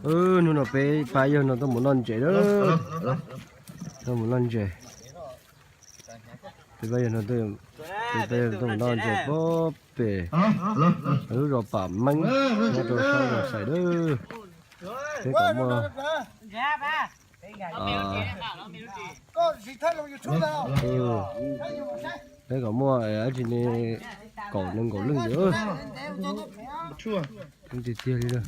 Hnub no peb pab yawg no tuaj mus noj ntses lawm. Tuaj mus noj ntses. Peb pab yawg no tuaj, peb pab yawg no tuaj mus noj ntses puag pem lub zos Pam Meeb nyob rau sab Los Xais lawm. Peb kom muaj Peb kom muaj dab tsi ne, kaum nees nkaum leej ntawd. Tiag tiag li lawm.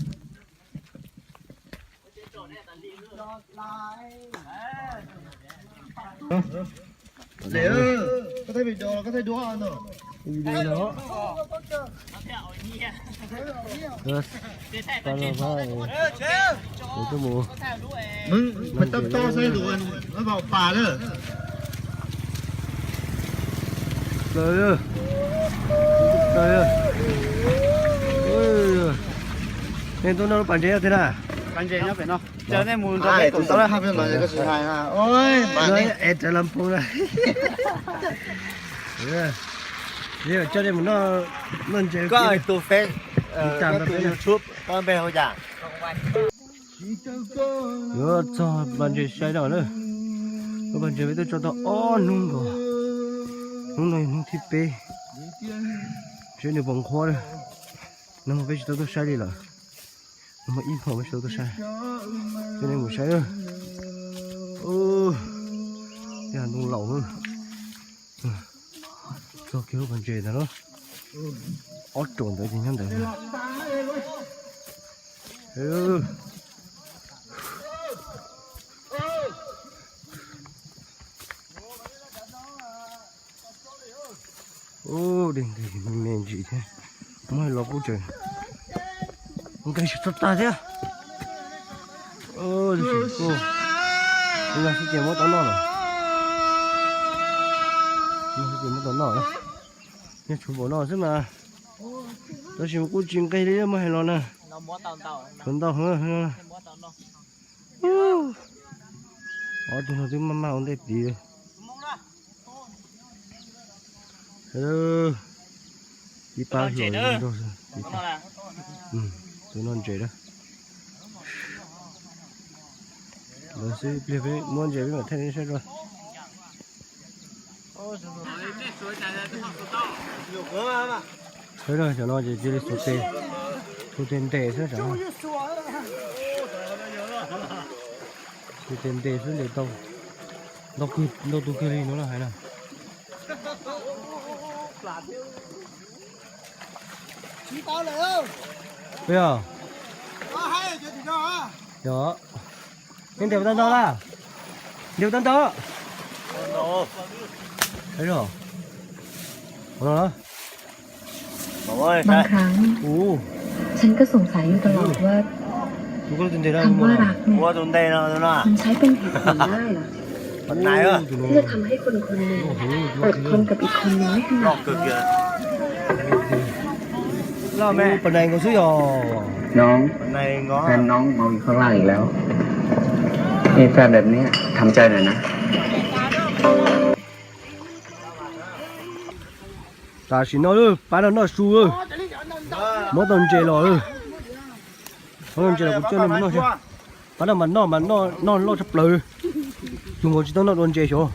Nej tuaj noj lub pas ntses thiab na? Es raws lab phoos na. Coj nej mus noj, noj ntses. Koj tus Face, koj tus YouTube, koj npe hu cas? Yuav txog pas ntses sai no lawm. Lub pas ntses peb twb tso tau ob hnub nkaus. Hnub no yog hnub thib peb. Seb nws puas nqhuab lawm. Nag hmo peb tsis tau tuaj saib li lawm. Nag hmo ib hmos peb tsis tau tuaj saib. Coj nej mus saib. Yog ntoo laus. Txog kiag lub pas ntses ntag na. Ob ruam ntawd ces nyob ntawd. Ub, dej nqig me me ntsis thiab. Muab los kuj tseem nqig tsis tau tag thiab. Ub, no xwb ces muab tau noj lawm. No xwb ces muab tau noj lawm. Nyob tshuav npaum no xwb mas. Tab sis kuj tsis nqig li muab hais los na. Tshuav ntau heev. Ob tug no twb maj maj ua ntej tid. Ib pab hluas nrog tus noj ntses na. Lawv xwb pliag peb muab ntses peb mam thaij nej saib tso. Saib na, cov no ces cia li xuas tes, xuas tes ntes xwb sav. Xuas tes ntes xwb ntes tau. Ntau kawg, ntau tus kiag li no na hais na. Yog, yog, nej ntes puas tau ntau lawm? Ntes puas tau ntau? Ua no, บางครั้ง ฉันก็สงสัยอยู่ตลอดว่า คำว่ารักเนี่ย มันใช้เป็นเหตุผลได้เหรอ ที่จะทำให้คนคนหนึ่งอดทนกับอีกคนหนึ่งไม่ขนาดนั้น Pas nais nkaus xwb yog. Nóng. Pas nais nkaus. Em nóng máuอยู่ข้างล่างอีกแล้ว มีแฟนแบบนี้ทำใจหน่อยนะ Tam sim no pab no noj su, muab tau ntses los. Muab tau ntses los kuv coj nej mus noj. Pab no mas noj mas noj loj tshaj plaws. Tus nkaus tsis tau noj dua ntses xyov.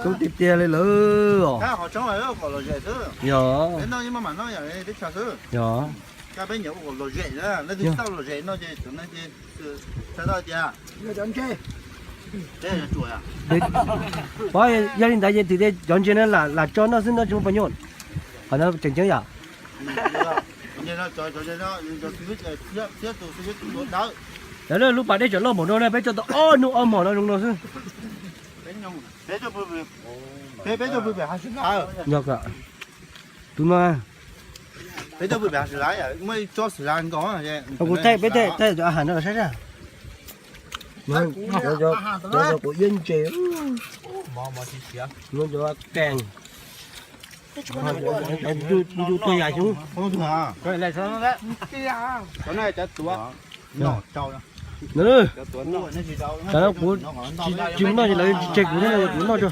Coob tiag tiag li lawm os. Yog, yog. Pab yog li ntawd ces tim tej cov ntses no lam tso noj xwb, no tsis muaj paj nyuj. Qhov no tseem ceeb yom. Lawv lub pas dej tseem loj npaum no na, peb tso tau ob hnub ob hmos no zoo no xwb. Yog, tus no, kuv thaij peb thaij cov a has no los saib seb. Cov kuv iab ntses, cov kees, ncu tuag yam xyov. Cov no kuv tsis mus noj ces lawv tsis tseg kuv thiab no, kuv noj tso.